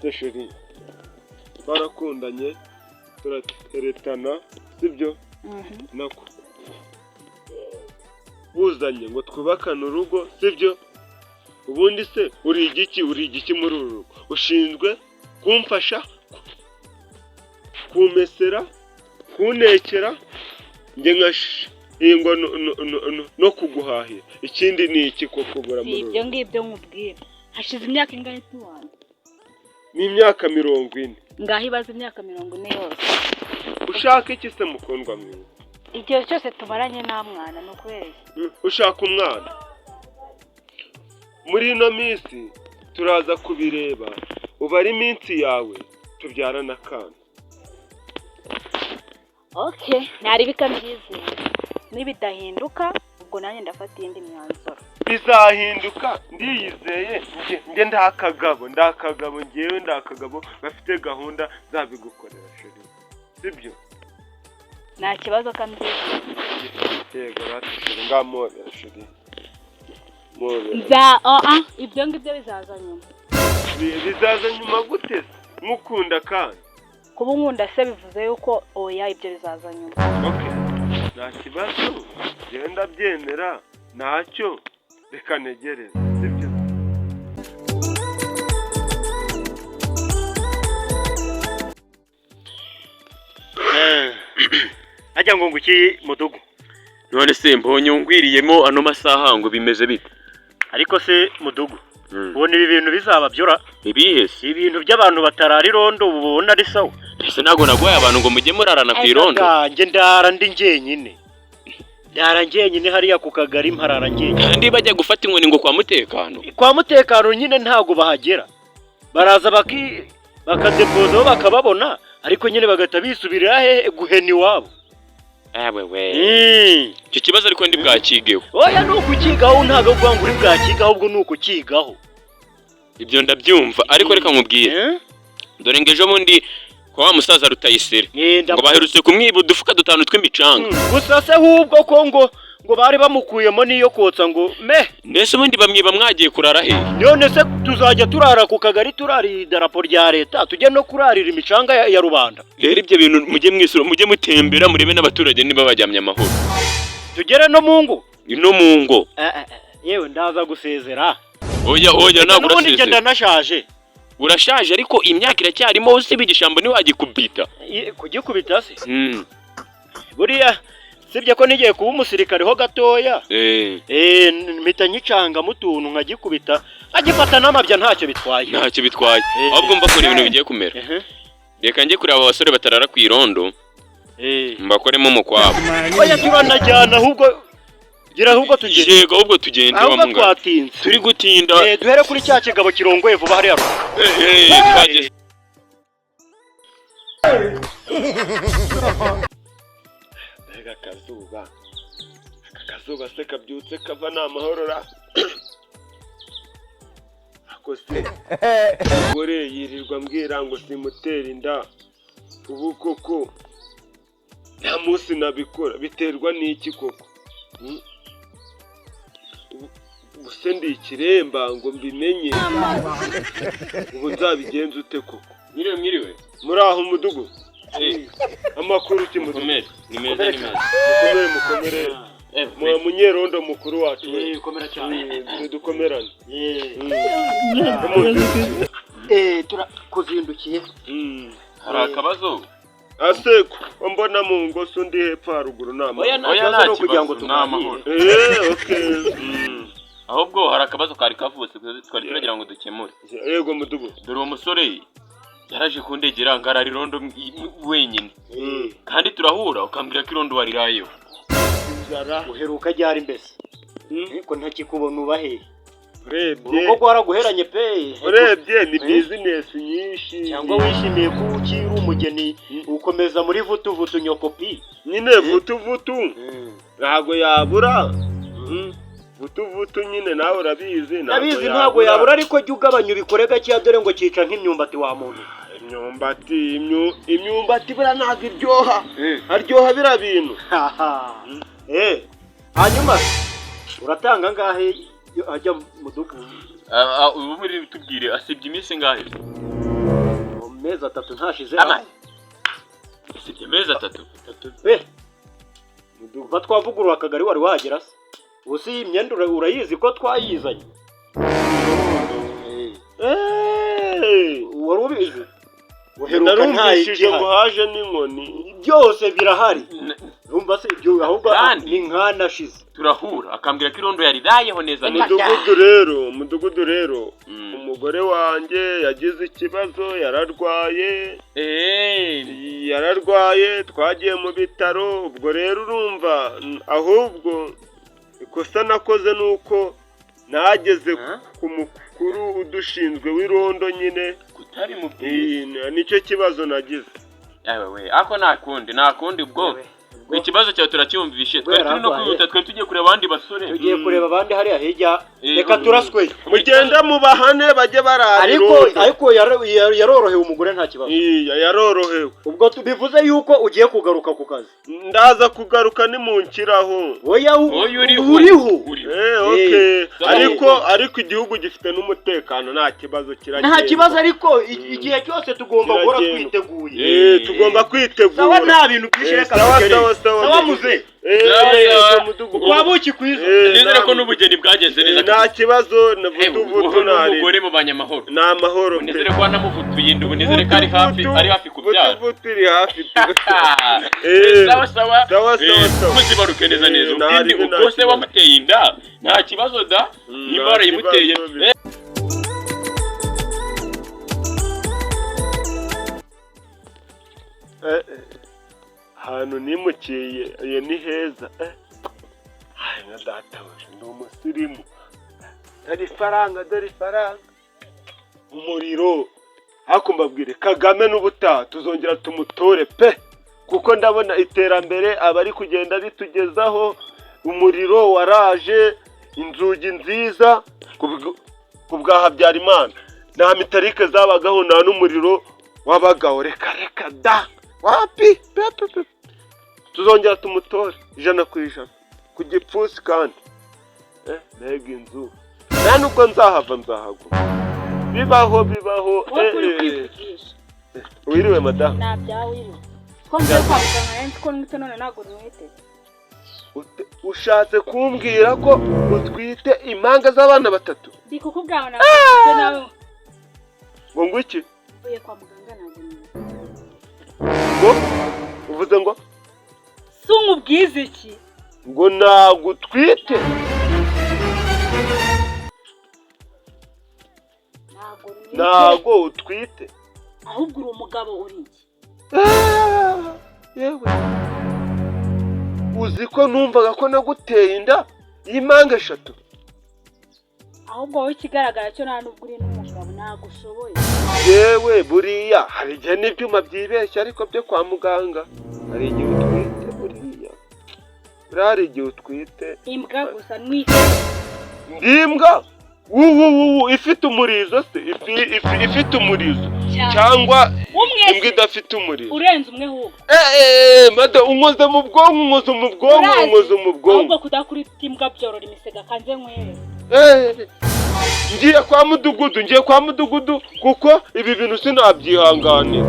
Se chérie, twarakundanye, turateretana, sibyo? Nako buzanye ngo twubakane urugo, sibyo? Ubundi se uri igiki, uri igiki muri uru rugo? Ushinzwe kumfasha, kumesera, kuntekera, njye nkashingwa no kuguhahira. Ikindi ni iki koko ubura Si muri uru ibyo rugo? Ngibyo nkubwira, hashize imyaka ingahe tubana? Ni imyaka 40. Ngaho ibaze imyaka 40 yose. Ushaka iki se, mukundwa mwiza? Igihe cyose tumaranye nta mwana, ni ukubera iki? Ushaka umwana muri ino minsi, turaza kubireba, ubare iminsi yawe tubyarana akana. Okay, ntaribika mbyizeye. Nibidahinduka, ubwo nanjye ndafata iyindi myanzuro. Bizahinduka, ndiyizeye. Njye ndakagabo, ndakagabo, ngewe ndakagabo bafite gahunda, nzabigukorera chérie, sibyo? Nta kibazo, kambyizeye. Yego rata chérie, ngamobera chérie, mobera. Nza oh, ah, ibyo ngibyo bizaza nyuma. Bizaza nyuma gute se mukunda kandi? Kuba unkunda se bivuze yuko? Oya, ibyo bizaza nyuma. Okay, nta kibazo, njyewe ndabyemera, ntacyo, reka ntegereze, sibyo? Ajya ngo nguki, mudugu? None se mbonye ungwiriyemo ano masaha, ngo bimeze bite? Ariko se mudugu, ubona ibi bintu bizaba byora? Ibihe se? Ibintu by'abantu batarara irondo, ubu ubona ari sawa? Ese ntabwo naguhaye abantu ngo mujye murarana ku irondo? Njye ndara ndi njyenyine, ndara njyenyine hariya ku kagari, mparara njyenyine. Kandi bajya gufata inkoni ngo kwa mutekano. Kwa mutekano nyine ntabwo bahagera, baraza bakadepozaho bakababona, ariko nyine bagahita bisubirira hehe? Guhena iwabo. Ewe we, icyo kibazo ariko ndi bwakigeho. Oya, ni ukukigaho, ntabwo ari ukuvuga ngo uri bwakigaho, ahubwo ni ukukigaho. Ibyo ndabyumva, ariko reka nkubwire. Eh? Dore ngo ejo bundi kwa wa musaza Rutayisire Eh, ngo baherutse kumwiba udufuka dutanu tw'imicanga. Gusa se ahubwo ko ngo bari bamukuyemo n'iyo kotsa ngo me. Mbese ubundi bamwiba mwagiye kurara he? None se tuzajya turara ku kagari, turarira idarapo rya leta, tujye no kurarira imicanga ya rubanda? Rero ibyo bintu mujye mwisura, mujye mutembera murebe n'abaturage niba bajyamye amahoro. Tugere no mu ngo. No mu ngo. Eh, eh, eh, yewe ndaza gusezera. Oya, oya, ntabwo N'ubundi njye urasezera. ndanashaje. Urashaje, ariko imyaka iracyarimo, usibye igishambo ntiwagikubita. Kugikubita se? Buriya sibye ko nigiye kuba umusirikare ho gatoya? Eh. Eh, mpita nyicangamo utuntu nkagikubita, nkagifata n'amabya, ntacyo bitwaye. Ntacyo bitwaye. Eh. Ahubwo mva kure ibintu bigiye kumera. Reka njye kureba aba basore batarara ku irondo, mbakoremo umukwabo. Oya, turanajyana ahubwo, gira ahubwo tugende. Yego, ahubwo tugende wa Ahubwo mungana. twatinze. Turi gutinda. Eh, duhere kuri cya kigabo kirongoye vuba hariya ruguru. Eh, eh, twageze. Mbega akazuba! Aka kazuba se kabyutse kava ni amahoro ra? Ako se umugore yirirwa ambwira ngo simutere inda, ubu koko nta munsi nabikora, biterwa n'iki koko? Ubu se ndi ikiremba ngo mbimenye? Ubu nzabigenza ute koko? Mwiriwe, mwiriwe. Muri aho, umudugu? Eh. Amakuru ki, mudugu? Mukomere, ni meza, ni meza. Mukomere, mukomere. Eh. Munyerondo mukuru wacu we. Eh, komera cyane. Dukomerane. Eh. Mm. Eh, turakuzindukiye. Hari akabazo? Aseko mbona mu ngo se undi hepfo haruguru ni amahoro? Oya, nta Oya, kibazo, nta ni ukugira ngo kibazo, ni amahoro. tuganire. Eh, okay. Ahubwo hari akabazo kari kavutse twari turagira ngo dukemure. Yego, mudugu. Dore uwo musore yaraje kundegera ngo arara irondo wenyine, kandi turahura ukambwira ko irondo warirayeho. Inzara. Uheruka ryari mbese? Ariko ntakikubona, uba hehe? Urebye Urugo rwaraguheranye pe. Urebye ni bizinesi nyinshi. Cyangwa wishimiye ko ukiri umugeni, ukomeza muri vutu vutu nyokopi? Nyine vutu vutu ntabwo yabura. Vutu vutu nyine nawe urabizi. Ndabizi, ntabwo yabura, ariko jya ugabanya, ubikore gakeya, dore ngo cyica nk'imyumbati wa muntu. Imyumbati, imyumbati buriya ntabwo iryoha, haryoha biriya bintu. Eh, hanyuma uratanga angahe iyo ajya mudugu? Ubu muri tubwire, asibye iminsi ingahe? Amezi 3 ntashize. Amaye. Sibye amezi 3? 3 pe. Kuva twavugurura akagari wari wahagera se? Ubu si iyi myenda urayizi ko twayizanye? Wari ubizi? Uheruka Narumvishije ngo ntayigihari. haje n'inkoni. Byose birahari. Urumva se ibyo ahubwo Kandi- ni nkanashize. Turahura akambwira ko irondo yarirayeho neza neza. Mudugudu rero, umugore wanjye yagize ikibazo, yararwaye. Yararwaye, twagiye mu bitaro. Ubwo rero urumva, ahubwo ikosa nakoze ni uko nageze ku mukuru udushinzwe w'irondo nyine. Kutari mu bwiza. Nicyo kibazo nagize. Yawe we, ako nta kundi ubwo ikibazo cyawe turacyumvishe. Ubwo Twari turi no yararwaye. kwihuta, twari tugiye kureba abandi basore. Tugiye kureba abandi hariya hirya. Reka turaswe. Mugenda mubahane bajye barara Ariko irondo. ariko yarorohewe umugore, nta kibazo. Iya, yarorohewe. Ubwo bivuze yuko ugiye kugaruka ku kazi. Ndaza kugaruka nimunkiraho. Oya. Oya, uriho. Uriho. Uriho. Okay. Sawa. Ariko igihugu gifite n'umutekano, nta kibazo, kiragenda. Nta kibazo, ariko igihe cyose tugomba guhora Kiragenda. twiteguye. Tugomba kwitegura. Sawa, nta bintu byinshi, reka Sawa, tugere. sawa, sawa. Sawa muze. Sawa, sawa. Mudugudu. Kwa buki kwiza. Nizere ko n'ubugeni bwagenze neza. Nta kibazo na vutu ntari. N'umugore mu banyamahoro. Ni amahoro pe. Nizere ko wanamuvutuye inda, ubu nizere ko ari hafi kubyara. Vutu iri hafi. Sawa, sawa. Sawa, sawa, sawa. Muzibaruke neza neza. Nta Ubwindi ribi, nta ubwo se kibazo. wamuteye inda nta kibazo da, niba Nta warayimuteye. kibazo. Ahantu nimukiye iyo ni heza. Ay, nka data we, ndi umusirimu. Dore ifaranga, dore ifaranga, umuriro. Ariko mbabwire, Kagame n'ubutaha tuzongera tumutore pe, kuko ndabona iterambere aba ari kugenda ritugezaho. Umuriro waraje, inzugi nziza. Ku bwa Habyarimana nta métallique zabagaho, nta n'umuriro wabagaho. Reka reka da, wapi pe pe pe. Tuzongera tumutore 100% ku gipfunsi kandi. Mbega inzu! Nta nubwo nzahava, nzahaguma. Bibaho, bibaho. Wowe uri kwivugisha. Wiriwe madamu. Nta byawiriwe ko mvuye kwa muganga, nari nzi ko nwite, none ntabwo nwite. Ushatse kumbwira ko utwite impanga z'abana batatu? Ndi kukubwira ngo ntabwo nwite nawe. Ngo ngwiki? Mvuye kwa muganga, ntabwo nwite. Ngo uvuze ngo? Si nkubwize iki? Ngo ntabwo utwite? Ntabwo nwite. Ntabwo utwite. Ahubwo uri umugabo, uri iki? Ah, yewe, uzi ko numvaga ko naguteye inda y'impanga eshatu? Ahubwo wowe ikigaragara cyo nta nubwo uri n'umugabo, ntabwo ushoboye. Yewe, buriya hari igihe n'ibyuma byibeshya, ariko byo kwa muganga hari igihe utwite. Buriya hari igihe utwite. Imbwa gusa, nwite. Ndimbwa wuwu ifite umurizo se? Ifi ifite umurizo cyangwa Umwe imbwa se? idafite umurizo? Urenze umwe ahubwo. Mada, unkoze mu bwonko, unkoze mu bwonko. Urazi? Unkoze mu bwonko. Ahubwo kudakubita imbwa byorora imisega, kanze nkwere. Ngiye kwa mudugudu, ngiye kwa mudugudu, kuko ibi bintu sinabyihanganira.